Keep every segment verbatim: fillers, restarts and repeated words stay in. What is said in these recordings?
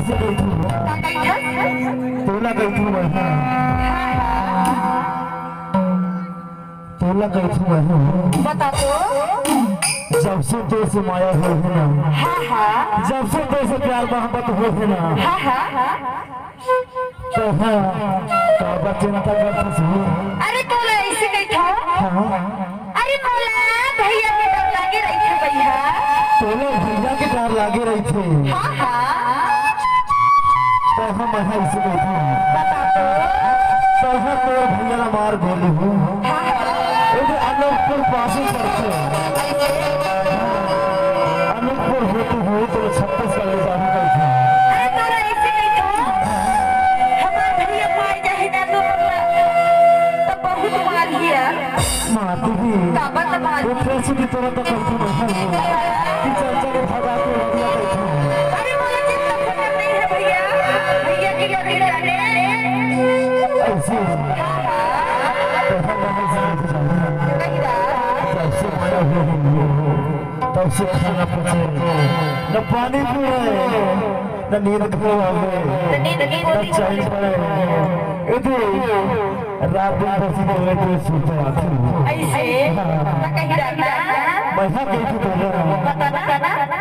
कइथंव। का कइथस? तोला कइथंव मैं। हाँ, हाँ। तोला कइथंव मैं। बता तो। जब से तोर से माया होय हे ना। हाँ, हाँ। जब से तोर से प्यार मोहब्बत होय हे ना। हाँ, हाँ। तहाँ काबर चिंता करथस हो? अरे तोला अइसे कइथंव। हाँ। अरे मोला भइया के डर लागे रहिथे भइया। तोला भइया के डर लागे रहिथे। हाँ, हाँ। तहाँ मैं अइसे कइथंव। बता तो। तहाँ तोर भइया ला मार गोली हूँ। हाँ, हाँ। ए दे अनूपपुर पास ही पड़थे। अइसे? अनूपपुर होते हुए तो छत्तीसगढ़ ले जाहूँ कइथंव। अरे तोला अइसे कइथंव। हमार भइया पाए जाही ना तो तो बहुत मारही यार। मारही। काबर तो मारही। वो कैसे भी तोला तो कइथंव मैं। कि चल चल भगा के बढ़िया कइथंव। अरे मोला चिंता फिकर नहीं है भइया। भइया के लगे जाने। अइसे। तो हम वहाँ से लेके जाएंगे। नहीं यार। जब से माया हो गई हो, तब से खाना पचे, न पानी पीए, न नींद घलो आवे, न नींद घलो न चैन पड़े। ए दे, रात दिन बस बोले तो सुते आती हूँ। अइसे? हाँ। मैं कहीं रहता? मैं हाँ कहीं तो बोल रहा हूँ। बता ना, बता ना।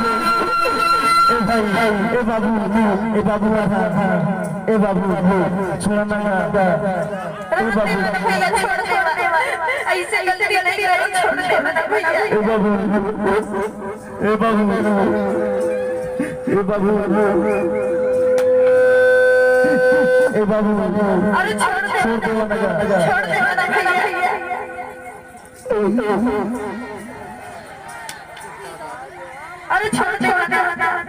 ए भाई, ए बाबू, ए बाबू, ए बाबू, छोड़ा ना, ए बाबू। ऐसे गलती नहीं करो, छोड़ दे भैया। ए बाबू, ए बाबू, ए बाबू, ए बाबू। अरे छोड़ दे, छोड़ दे ना, छोड़ दे ना भैया। अरे छोड़ दे ना।